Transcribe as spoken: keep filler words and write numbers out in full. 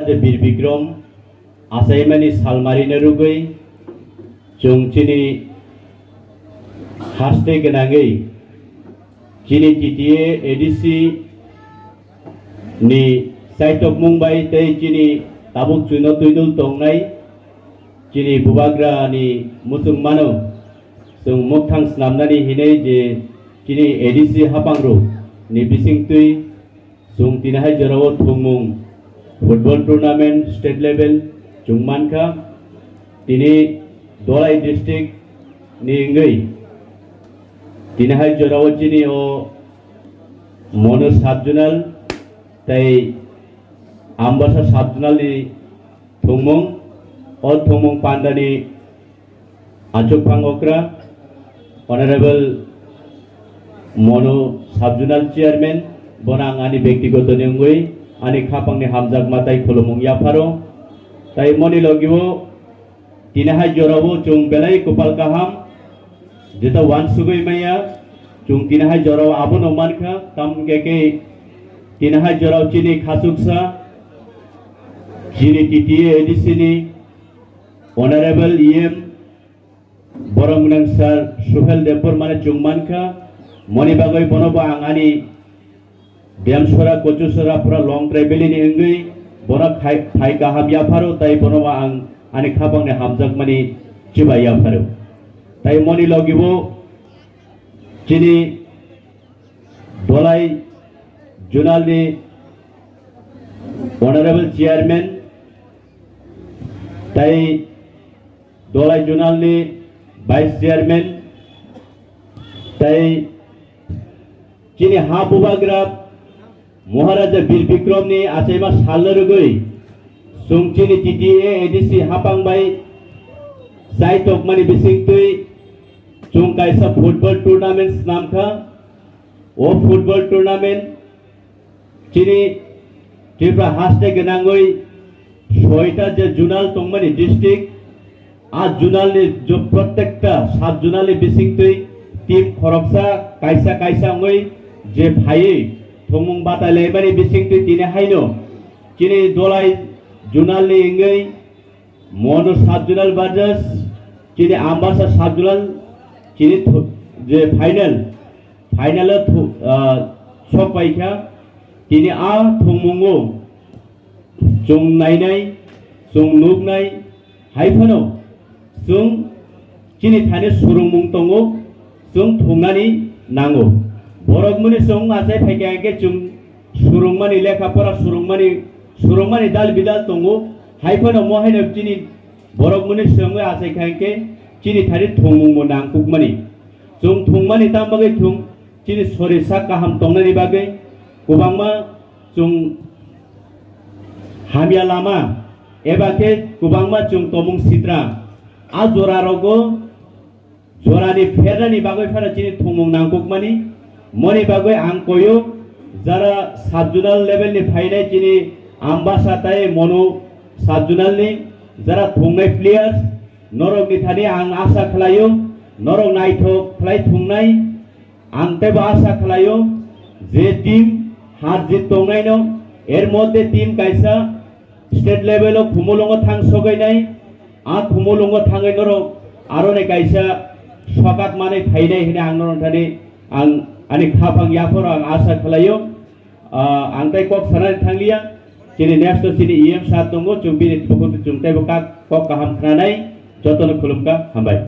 Je Bir Bikrom achaimani salmarina rwgwi chwng chini haste gwnangwi chini T T A A D C ni chaitokmung bai tei chini tabuk chwino twidul tongnai chini bubagra ni muchung mano chwng mokthang snamnani hinwi je chini A D C hapangrok ni bisingtwi Chwng tini hai jorao thwngmung football tournament state level chwng mankha. Tini Dholai district ni wngwi tini hai jorao chini o Monu sub zonal tei Ambasa sub zonal ni thwngmung, o thwngmung pandani Achukphang okra, Honorable Monu Sub Zonal Chairman, bono ang ani bektigoto ni wngwi ani khapangni hamjakma tai khulumung yapharo. Tai moni logiwo tini hai jorao chwng belai kwpal kaham, jeta wansugwi maya, chwng tini hai jorao abono mankha, tamkhe khe tini hai jorao chini khachuksa, chini T T A A D C ni Honorable E M Borok gwnang sir Suhel Debbarma no chwng mankha, moni bagwi bono bo ang ani Demsora, Kochusora pura long traveling ni wngwi bono khai-, phai kaham yapharo, tai bono bo ang ani khapangni hamjakmani chibai yapharo. Tai moni logibo chini Dholai Zonal ni Honorable Chairman tai Dholai Zonal ni Vice Chairman tai chini ha bubagra Maharaja Bir Bikrom ni achaima salna rwgwi chwng chini T T A A D C hapang bai chaitokmani bisingtwi chwng kaisa football tournament snamkha. O football tournament chini Tripura haste gwnangwi soita je zonal tongmani district, a zonal ni jo prottekta sub zonal ni bisingtwi team khoroksa kaisa kaisa wngwi je phaiwi thwngmung batai laimani bisingtwi tini haino chini Dholai zonal ni wngwi Monu sub zonal versus chini Ambasa sub zonal chini thu-, je final, final o thu-, ah, sok paikha. Tini a thwngmungo chwng nainai, chwng nuknai, hai phano chwng chini thani surungmung tongo, chwng thungnani nango. Borok muni chwng achai phaikha hwnkhe chwng surungmani lekha pora surungmani, surungmani dal bidal tongo. Hai phano mo haino chini borok muni chwngwi achai kha hwnkhe chini thani thwngmungbo nangkukmani. Chwng thwngmani tamo bagwi thwng chini sori sak kaham tongnani bagwi kwbangma chwng hamya lama eba khe kwbangma chwng tomung sitra. A jora rogo Jorani phernani bagwi phano chini thwngmung nangkukmani. Moni bagwi ang koyo jara sub zonal level ni phainai chini Ambasa tai Monu sub zonal ni jara thwngnai players, norok ni thani ang asa khlaio, norok naithok khlai thwngnai. Ang teibo asa khlaio je team har jit tongnaino, er moddhe team kaisa state level o Khumulwngo thang sogainai, a Khumulwngo thangwi norok aroni kaisa sokat manwi phainai hwnwi ang norok thani ang ani khaphang yapharo ang asa khlaio. Ah, ang tei kok sanani thangliya, chini next o chini E M sir tongo, chwng bini thukutwi chwng teibo kak-, kok kaham khnanai, jotono khulumkha, hambai.